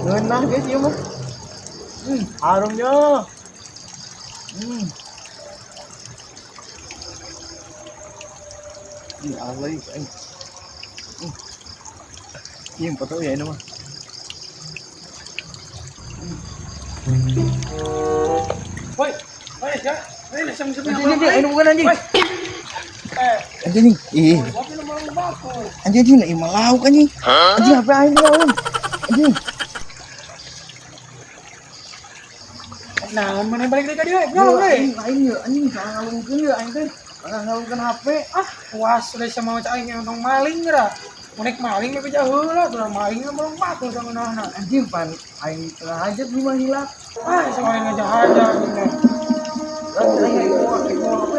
Ngeunah, guys, ieu mah. Harumnya. Ini alay aing. Iya, foto ya ini mah. Woi, woi, ya. Woi, sama sama. Anjing, anjing, ini bukan anjing. Woi. Eh, Anjing nih. Ih, kopi lu mau baku. Anjing anjing ieu mah lauk anjing. Anjing HP aing lawan. Anjing. Nah, mana balik deui ka dieu? Nyolong deui. Aing aing ye anjing salah ngalungkeun ye aing teh. Salah ngalungkeun HP. Ah, puas sudah sama cak aing yang tong maling geura. Munek maling lebih jauh lah, tuh maling bolong batu sama nana. Anjing pan aing tengah aja di mah hilap. Ah, sama aing aja aja gitu. Lah aing aing mau aing mau HP